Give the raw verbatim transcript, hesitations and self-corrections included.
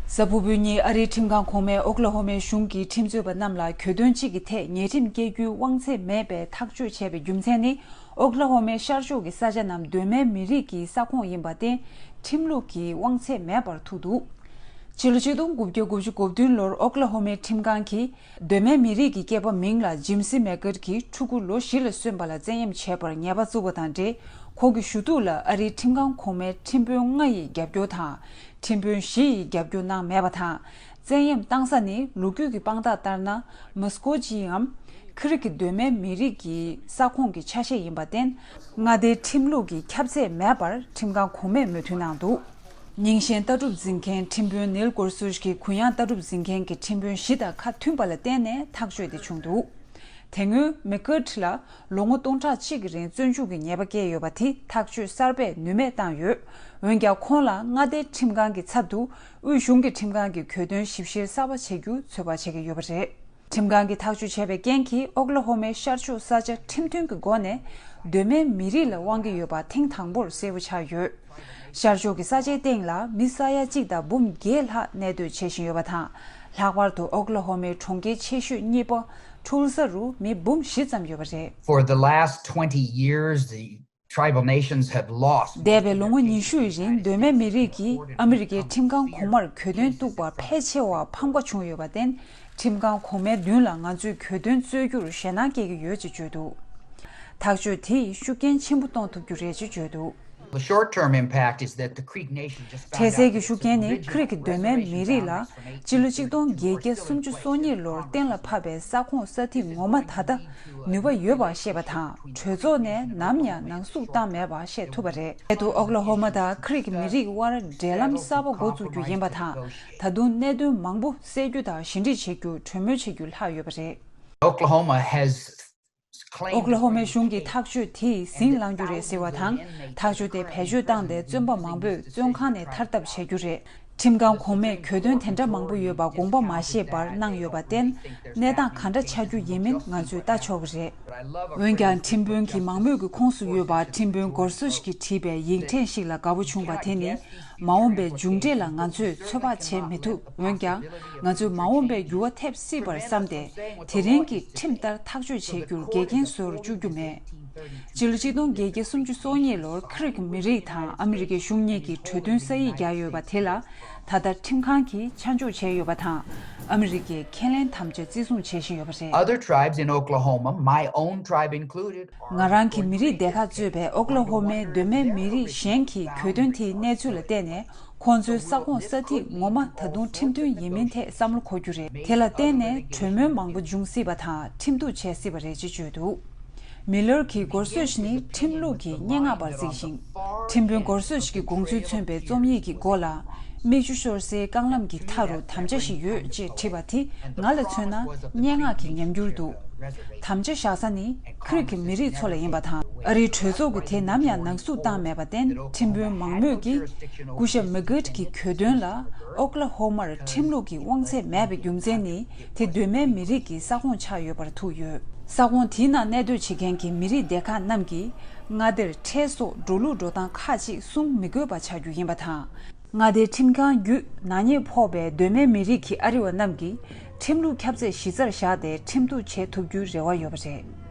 གཟའ་ཕུར་བུའི་ཉིན་ཨ་རིའི་ཁྲིམས་ཁང་གོང་མས་ཨོ་ཀླ་ཧོ་མའི་གཞུང་གི་ཁྲིམས་རྩོད་པ་རྣམས་ལ་གྱོད་དོན་གཅིག་གི་ཐད་ཉེས་ཁྲིམས་བཀལ་རྒྱུའི་དབང་ཚད་མེད་པའི་ཐག་གཅོད་བྱས་པའི་རྒྱུ་མཚན་ནི། ཨོ་ཀླ་ཧོ་མའི་ཤར་ཕྱོགས་ཀྱི་ས་ཆ་རྣམས་གདོད་མའི་མི་རིགས་ཀྱི་ས་ཁོངས་ཡིན་པར་བརྟེན། ཁྲིམས་ལུགས་ཀྱི་དབང་ཚད་མེད་པར་ཐུག་འདུག་ཕྱི་ལོ་ཆིག་སྟོང་དགུ་བརྒྱ་དགུ་བཅུ་གོ་བདུན་ལོར་ཨོ་ཀླ་ཧོ་མའི་ཁྲིམས་ཁང་གིས། གདོད་མའི་མི་རིགས་ཀྱི་སྐྱེས་པ་མིང་ལ་ཇིམ་སི་མེ་ཀར་གྱི་ཕྲུ་གུ་ལོ་བཞི་ལ་སོན་པ་ལ་བཙན་གཡེམ་བྱས་པར་ཉེས་པ་བཙུགས་པ་དང་འབྲེལ། ཁོང་གི་ཞུ་གཏུག་ལ་ཨ་རིའི་ཁྲིམས་ཁང་གོང་མའི་ཁྲིམས་དཔོན་ལྔ་ཡིས་རྒྱབ་སྐྱོར་དང་། ཁྲིམས་དཔོན་བཞི་ཡིས་རྒྱབ་སྐྱོར་གནང་མེད་པ་དང་། བཙན་གཡེམ་བཏང་ས་ནི་ལོ་རྒྱུས་ཀྱི་དཔང་རྟགས་ལྟར་ན། མོ་སི་ཀོ་ཇིའམ། ཁི་རི་གི་གདོད་མའི་མི་རིགས་ཀྱི་ས་ཁོངས་ཀྱི་ཆ་ཤས་ཡིན་པར་བརྟེན། མངའ་སྡེའི་ཁྲིམས་ལུགས་ཀྱི་ཁྱབ་ཚད་མེད་པར་ཁྲིམས་ཁང་གོང་མས་མོས་མཐུན་གནང་འདུག་རྙིང་ཞེན་ལྟ་གྲུབ་འཛིན་མཁན་ཁྲིམས་དཔོན་ནིལ་གོར་སུ་ཤི་གིས་གུ་ཡངས་ལྟ་གྲུབ་འཛིན་མཁན་གྱི་ཁྲིམས་དཔོན་བཞི་དང་ཁ་མཐུན་པ་ལ་བརྟེན་ནས་ཐག་གཅོད་དེ་བྱུང་འདུག་དེ་སྔོན་མེ་ཀར་ལ་ལོ་ངོ་སྟོང་ཕྲག་གཅིག་གི་རིང་བཙོན་འཇུག་གི་ཉེས་པ་བཀལ་ཡོད་པ་དེ་ཐག་གཅོད་གསར་པས་ནུས་མེད་བཏང་ཡོད། འོན་ཀྱང་ཁོང་ལ་མངའ་སྡེའི་ཁྲིམས་ཁང་གི་ཚབ་ཏུ་དབུས་གཞུང་གི་ཁྲིམས་ཁང་གིས་གྱོད་དོན་ཞིབ་བཤེར་གསར་པ་བྱེད་རྒྱུ་ཚོད་དཔག་བྱེད་ཀྱི་ཡོད་པ་རེད། ཁྲིམས་ཁང་གིས་ཐག་གཅོད་བྱས་པའི་རྐྱེན་གྱིས་ཨོ་ཀླ་ཧོ་མའི་ཤར་ཕྱོགས་ས་ཆ་ཁྲིམས་མཐུན་གྱི་སྒོ་ནས་གདོད་མའི་མི་རིགས་ལ་དབང་གི་ཡོད་པ་ཐེངས་དང་པོར་གསལ་པོ་ཆགས་ཡོད། ཤར་ཕྱོགས་ཀྱི་ས་ཆའི་སྟེང་ལ་མི་ས་ཡ་གཅིག་དང་འབུམ་བརྒྱད་ལྷག་གནས་སྡོད་བྱེད་བཞིན་ཡོད་པ་དང་། ལྷག་པར་དུ་ཨོ་ཀླ་ཧོ་མའི་གྲོང་ཁྱེར་ཆེ་ཤོས་གཉིས་པ་ཊུལ་ས་རུ་མི་འབུམ་བཞི་ཙམ་ཡོད་པ་རེད། For the last twenty years, the tribal nations have lost འདས་པའི་ལོ་ངོ་ཉི་ཤུའི་རིང་གདོད་མའི་མི་རིགས་ཀྱིས་ཨ་མི་རི་ཀའི་ཁྲིམས་ཁང་གོང་མར་གྱོད་དོན་གཏུགས་པར་ཕལ་ཆེ་བ་ཕམ་ཁ་བྱུང་ཡོད་པར་བརྟེན། ཁྲིམས་ཁང་གོང་མའི་མདུན་ལ་ང་ཚོས་གྱོད་དོན་རྩོད་རྒྱུར་ཞེད་སྣང་སྐྱེ་གི་ཡོད་ཅེས་བརྗོད་འདུག་ཐག་གཅོད་དེ་ཡིས་ཤུགས་རྐྱེན་ཆེན་པོ་གཏོང་ཐུབ་རྒྱུ་རེད་ཅེས་བརྗོད་འདུག The short-term impact is that the Creek Nation just འཕྲལ་སེལ་གྱི་ཤུགས་རྐྱེན་ནི་ཁི་རི་ཀི་གདོད་མའི་མི་རིགས་ལ་སྤྱི་ལོ་ཆིག་སྟོང་བརྒྱད་བརྒྱ་སུམ་ཅུ་སོ་གཉིས་ལོར་གཏན་ལ་ཕབ་པའི་ས་ཁོངས་ས་ཐིག་ངོ་མ་ད་ལྟ་ནུས་པ་ཡོད་པ་ཤེས་པ་དང་། གྲོས་ཚོགས་ནས་ནམ་ཡང་ནང་བསུབ་བཏང་མེད་པ་ཤེས་ཐུབ་པ་རེད། གལ་ཏེ་ཨོ་ཀླ་ཧོ་མ་དང་ཁི་རི་ཀི་མི་རིགས་དབར་འབྲེལ་ལམ་གསར་པ་འགོ་འཛུགས་རྒྱུ་ཡིན་པ་དང་། ད་དུང་གནད་དོན་མང་པོ་སེལ་རྒྱུ་དང་ཞི་འགྲིག་བྱེད་རྒྱུ་གྲོས་མོལ་བྱེད་རྒྱུ་ལྷག་ཡོད་པ་རེད། Oklahoma has ཨོ་ཀླ་ཧོ་མའི་གཞུང་གིས་ཐག་གཅོད་དེས་ཟིང་བསླང་རྒྱུ་རེད་ཟེར་བ་དང་། ཐག་གཅོད་དེ་བེད་སྤྱོད་བཏང་སྟེ་བཙོན་པ་མང་པོས་བཙོན་ཁང་ནས་ཐར་ཐབས་བྱ་རྒྱུ་རེད། ཁྲིམས་ཁང་གོང་མས་གྱོད་དོན་དེ་འདྲ་མང་པོ་ཡོད་པ་དགོངས་པ་མ་བཞེས་པར་གནང་ཡོད་པར་བརྟེན། གནས་སྟངས་ག་འདྲ་ཆགས་རྒྱུ་ཡིན་མིན་ང་ཚོས་ལྟ་ཆོག་གི་རེད། འོན་ཀྱང་ཁྲིམས་དཔོན་གྱི་མང་མོས་ཀྱི་ཁོངས་སུ་ཡོད་པ་ཁྲིམས་དཔོན་གོར་སུ་ཤི་གིས་བྲིས་པའི་ཡིག་ཕྲེང་ཞིག་ལ་དགའ་པོ་བྱུང་བ་དེ་ནི། མ་འོངས་པའི་མཇུག་འབྲས་ལ་ང་ཚོས་ཚོད་དཔག་བྱེད་མི་ཐུབ། འོན་ཀྱང་། ང་ཚོས་མ་འོངས་པའི་འགྱུར་བ་ཐེབས་སྲིད་པར་བསམ་སྟེ། དེ་རིང་གི་ཁྲིམས་ལྟར་ཐག་གཅོད་བྱེད་རྒྱུར་འགལ་རྐྱེན་བཟོ་རུ་བཅུག་རྒྱུ་མེད། སྤྱི་ལོ་ཆིག་སྟོང་བརྒྱད་བརྒྱ་སུམ་ཅུ་སོ་གཉིས་ལོར་ཁི་རི་ཀི་མི་རིགས་དང་ཨ་མི་རི་ཀའི་གཞུང་གཉིས་ཀྱིས་གྲོས་མཐུན་ས་ཡིག་བརྒྱབ་ཡོད་པ་དེ་ལ། ད་ལྟ་ཁྲིམས་ཁང་གིས་ཆ་འཇོག་བྱས་ཡོད་པ་དང་། ཨ་མི་རི་ཀས་ཁས་ལེན་དམ་བཅའ་བརྩི་སྲུང་བྱེད་བཞིན་ཡོད་པ་རེད། Other tribes in Oklahoma, my own tribe included, ང་རང་གི་མི་རིགས་སྡེ་ཁག་གཙོས་པའི་ཨོ་ཀླ་ཧོ་མའི་གདོད་མའི་མི་རིགས་གཞན་གྱིས་གྱོད་དོན་དེའི་གནས་ཚུལ་ལ་བལྟས་ནས། ཁོང་ཚོའི་ས་ཁོངས་ས་ཐིག་ངོ་མ་ད་དུང་ཁྲིམས་མཐུན་ཡིན་མིན་ཐད་བསམ་བློ་འཁོར་རྒྱུ་རེད། དེ་ལ་བརྟེན་ནས་གྲོས་མོལ་མང་པོ་འབྱུང་སྲིད་པ་དང་ཁྲིམས་གཏུག་བྱེད་སྲིད་པ་རེད་ཅེས་བརྗོད་འདུག་མི་ལར་གྱིས་གོར་སོ་ཤི་ནི་ཁྲིམས་ལུགས་ཀྱི་སྙན་ངག་པར་གཟིགས་ཤིང་། ཁྲིམས་དཔོན་གོར་སོ་ཤི་གི་དགོངས་ཚུལ་མཚོན་པའི་རྩོམ་ཡིག་གི་མགོ་ལ། མིག་ཆུ་ཤོར་སའི་རྐང་ལམ་གྱི་མཐའ་རུ་དམ་བཅའ་ཞིག་ཡོད་ཅེས་བྲིས་པ་དེ་ང་ལ་མཚོན་ན་སྙན་ངག་གི་ཉམས་འགྱུར་འདུག་དམ་བཅའ་བཞག་ས་ནི་ཁི་རི་ཀི་མི་རིགས་ཚོ་ལ་ཡིན་པ་དང་། ཨ་རིའི་གྲོས་ཚོགས་ཀྱིས་དེ་ནམ་ཡང་ནང་བསུབ་བཏང་མེད་པར་བརྟེན། ཁྲིམས་དཔོན་མང་མོས་ཀྱིས་སྐུ་ཞབས་མི་གྷིར་གྱི་གྱོད་དོན་ལ་ཨོ་ཀླ་ཧོ་མར་ཁྲིམས་ལུགས་ཀྱི་དབང་ཚད་མེད་པའི་རྒྱུ་མཚན་ནི། དེ་གདོད་མའི་མི་རིགས་ཀྱི་ས་ཁོངས་ཆགས་ཡོད་པར་ཐུག་ཡོད། ས་ཁོངས་དེའི་ནང་གནས་སྡོད་བྱེད་མཁན་གྱི་མི་རིགས་སྡེ་ཁག་རྣམས་ཀྱིས་མངའ་སྡེར་ཁྲལ་སོགས་འགྲོ་ལུགས་འགྲོ་སྟངས་ཁག་ཅིག་སྲུང་མི་དགོས་པ་ཆགས་རྒྱུ་ཡིན་པ་དང་། མངའ་སྡེའི་ཁྲིམས་ཁང་བརྒྱུད་ནག་ཉེས་ཕོག་པའི་གདོད་མའི་མི་རིགས་ཀྱི་ཨ་རི་བ་རྣམས་ཀྱིས་ཁྲིམས་ལུགས་ཁྱབ་ཚད་གཞི་རྩར་བཞག་སྟེ་ཁྲིམས་གཏུག་བྱེད་ཐུབ་རྒྱུའི་རེ་བ་ཡོད་པ་རེད།